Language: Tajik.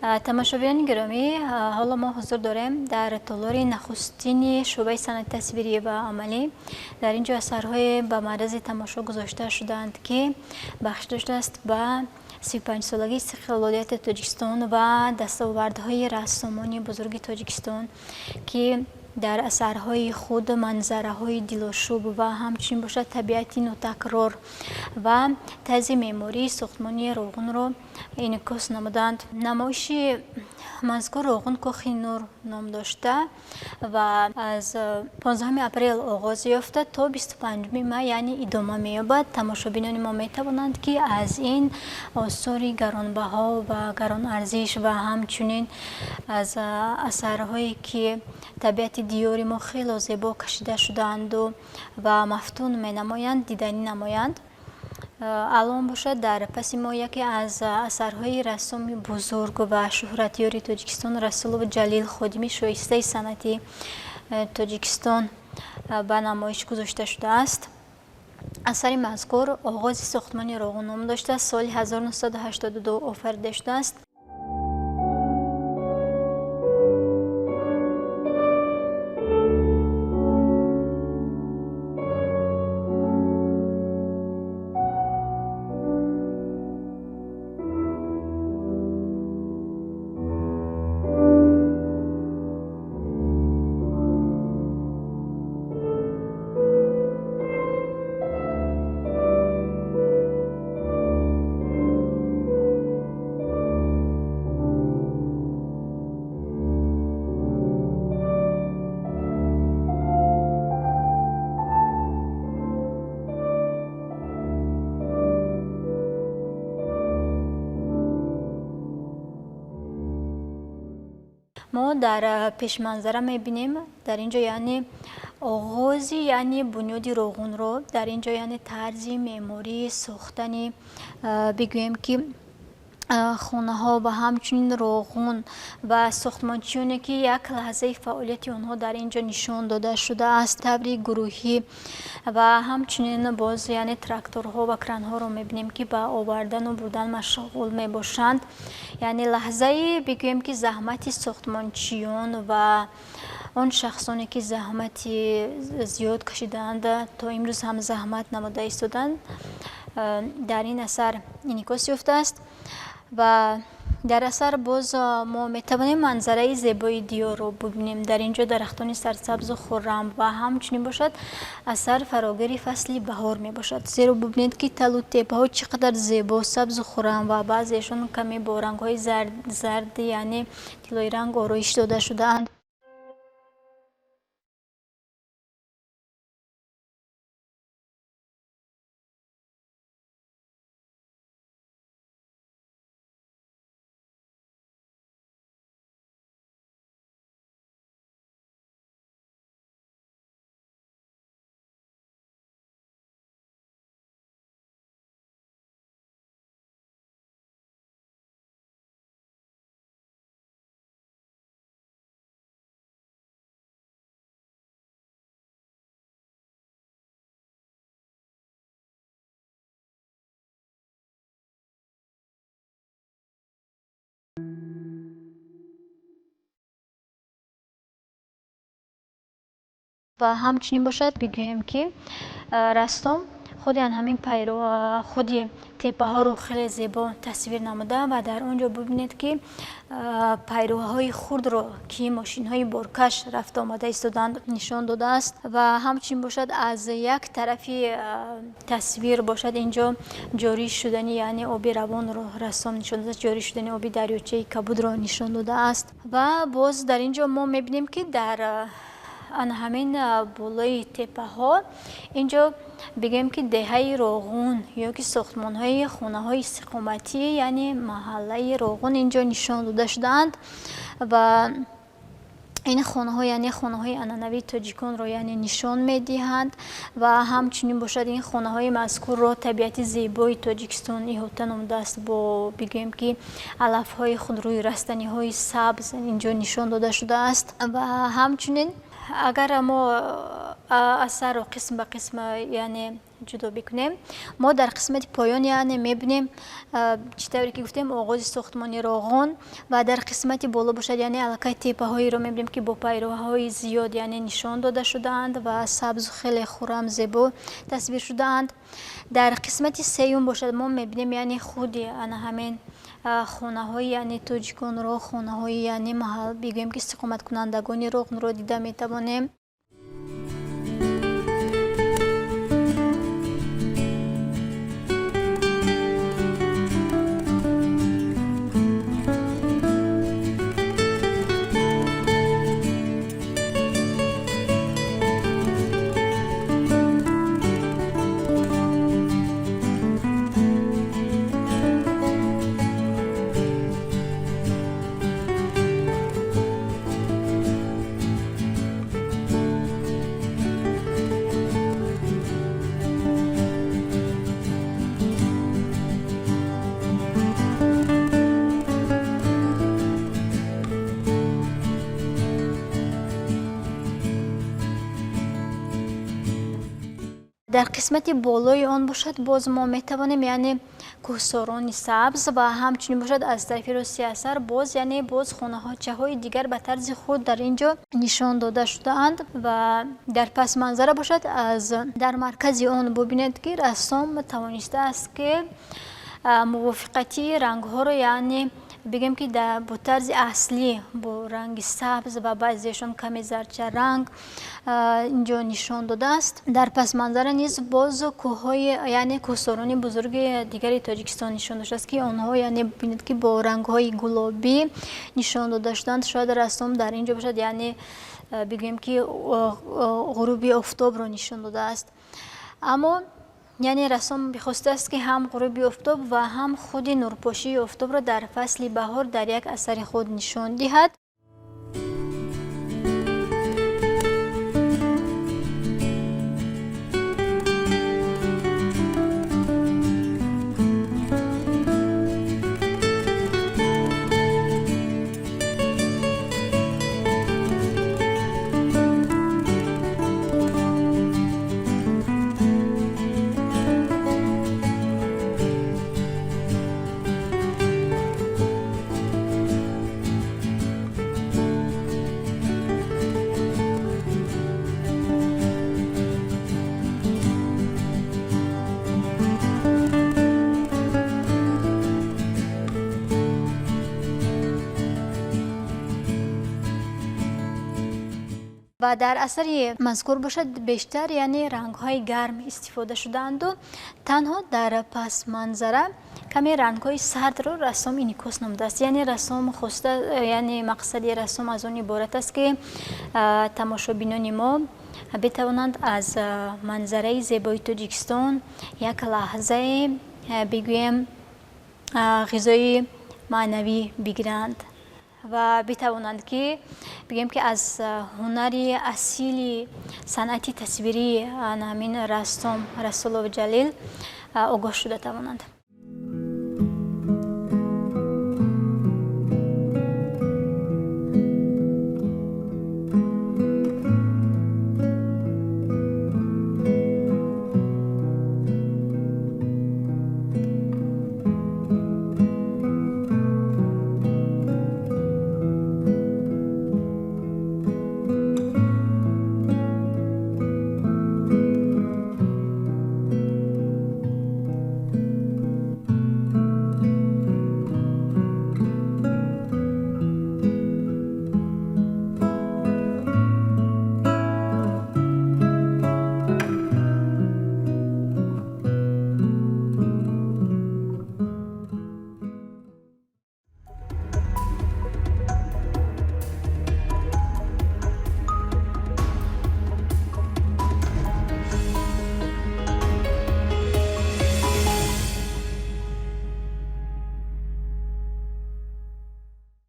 Тамошобинони гиромӣ, ҳоло мо ҳузур дорем дар толори нахустини шӯъбаи санъати тасвирӣ ва амалӣ. Дар ин ҷо асарҳое ба маррази тамошо гузошта шудаанд, ки бахшида шудааст ба 35-солагии истиқлолияти Тоҷикистон ва дастовардҳои рассомони бузурги Тоҷикистон, ки дар асарҳои худ манзараҳои дилошуб ва ҳамчунин бошад табиати нотакрор ва тарзи меъмории сохтмони Роғунро инъикос намуданд. Намоиши мазкур «Роғун кохи нур» ном дошта ва аз 15 апрел оғоз ёфта то 25 май, яъне идома меёбад. Тамошобинони мо метавонанд, ки аз ин осори гаронбаҳо ва гаронарзиш ва ҳамчунин аз асарҳое, ки табиати диёри мо хело зебо кашида шудаанду ва мафтун менамоянд, диданӣ намоянд. Алон бошад, дар паси мо яке аз асарҳои рассоми бузург ва шӯҳратёри Тоҷикистон Расулов Ҷалил, ходими шоистаи санъати Тоҷикистон, ба намоиш гузошта шудааст. Асари мазкур «Оғози сохтмони Роғун» ном дошта, соли 1982 офарида шудааст. Мо дар пешманзара мебинем дар ин ҷо, яъне оғози, яъне бунёди Роғунро дар ин ҷо, яъне тарзи меъмории сохтани, бигӯем ки, хонаҳо ва ҳамчунин Роғун ва сохтмончиёне, ки як лаҳзаи фаъолияти онҳо дар ин ҷо нишон дода шудааст таври гурӯҳӣ, ва ҳамчунин боз, яъне тракторҳо ва кранҳоро мебинем, ки ба овардану бурдан машғул мебошанд. Яъне лаҳзаи, бигӯем ки, заҳмати сохтмончиён ва он шахсоне, ки заҳмати зиёд кашидаанд, то имрӯз ҳам заҳмат намуда истоданд, дар ин асар инъикос ёфтааст. Ва дар асар боз мо метавонем манзараи зебои диёрро бубинем. Дар ин ҷо дарахтони сарсабзу хуррам ва ҳамчунин бошад, асар фарогири фасли баҳор мебошад, зеро бубинед, ки талу теппаҳо чӣ қадар зебо, сабзу хуррам ва баъзеашон каме бо рангҳои зарди, яъне тиллоиранг ороиш дода шудаанд. Ва ҳамчунин бошад, бигӯем, ки рассом худи ҳамин пайро, худи теппаҳоро хеле зебо тасвир намуда ва дар он ҷо бубинед, ки пайроҳаҳои хурдро, ки мошинҳои боркаш рафта омада истодаанд, нишон додааст. Ва ҳамчунин бошад, аз як тарафи тасвир бошад, ин ҷо ҷорӣ шудани, яъне оби равонро рассом нишон додааст, ҷорӣ шудани оби дарёчаи Кабудро нишон додааст. Ва боз дар ин ҷо мо мебинем, ки дар ана ҳамин болои теппаҳо ин ҷо, бигӯем ки, деҳаи Роғун ё ки сохтмонҳои хонаҳои истиқоматӣ, яъне маҳаллаи Роғун ин ҷо нишон дода шудаанд. Ва ин хонаҳо, яъне хонаҳои анъанавии тоҷиконро, яъне нишон медиҳанд. Ва ҳамчунин бошад, ин хонаҳои мазкурро табиати зебои Тоҷикистон иҳота намудааст бо, бигӯем ки, алафҳои худрӯи, растаниҳои сабз ин ҷо нишон дода шудааст. Ва ҳамчунин, агар мо асарро қисм ба қисм, яъне ҷудо бикунем. Мо дар қисмати поён, яъне мебинем, чӣ тавре ки гуфтем, оғози сохтмони Роғон, ва дар қисмати боло бошад, яъне аллакай теппаҳоеро мебинем, ки бо пайроҳаҳои зиёд, яъне нишон дода шудаанд ва сабзу хеле хуррам, зебо тасвир шудаанд. Дар қисмати сеюм бошад, мо мебинем, яъне худи ана ҳамин хонаҳои, яъне тоҷиконро, хонаҳои, яъне маҳал бигӯем ки истиқоматкунандагони Роғонро дида метавонем. Дар қисмати болои он бошад, боз мо метавонем, яъне кӯҳсорони сабз ва ҳамчунин бошад, аз тарафи рости асар боз, яъне боз хонаҳочаҳои дигар ба тарзи худ дар ин ҷо нишон дода шудаанд. Ва дар пасманзара бошад, аз дар маркази он бубинед, ки рассом тавонистааст, ки мувофиқати рангҳоро, яъне бигӯем ки бо тарзи аслӣ, бо ранги сабз ва баъзеашон каме зардчаранг инҷо нишон додааст. Дар пасманзара низ боз кӯҳҳои, яъне кӯҳсорони бузурги дигари Тоҷикистон нишон доштааст, ки онҳо, яъне бибинед, ки бо рангҳои гулобӣ нишон дода шуданд. Шояд рассом дар ин ҷо бошад, яъне бигӯем ки ғуруби офтобро нишон додааст. Аммо, яъне рассом бихостааст, ки ҳам ғуруби офтоб ва ҳам худи нурпошии офтобро дар фасли баҳор дар як асари худ нишон диҳад. Ва дар асари мазкур бошад, бештар, яъне рангҳои гарм истифода шудаанду танҳо дар пасманзара каме рангҳои сардро рассом инъикос намудааст. Яъне рассом хоста, яъне мақсади рассом аз он иборат аст, ки тамошобинони мо битавонанд аз манзараи зебои Тоҷикистон як лаҳзае, бигӯем, ғизои маънавӣ бигиранд ва битавонанд, ки бигӯем, ки аз ҳунари асили санъати тасвирии ҳамин рассом Расулов Ҷалил огоҳ шуда тавонанд.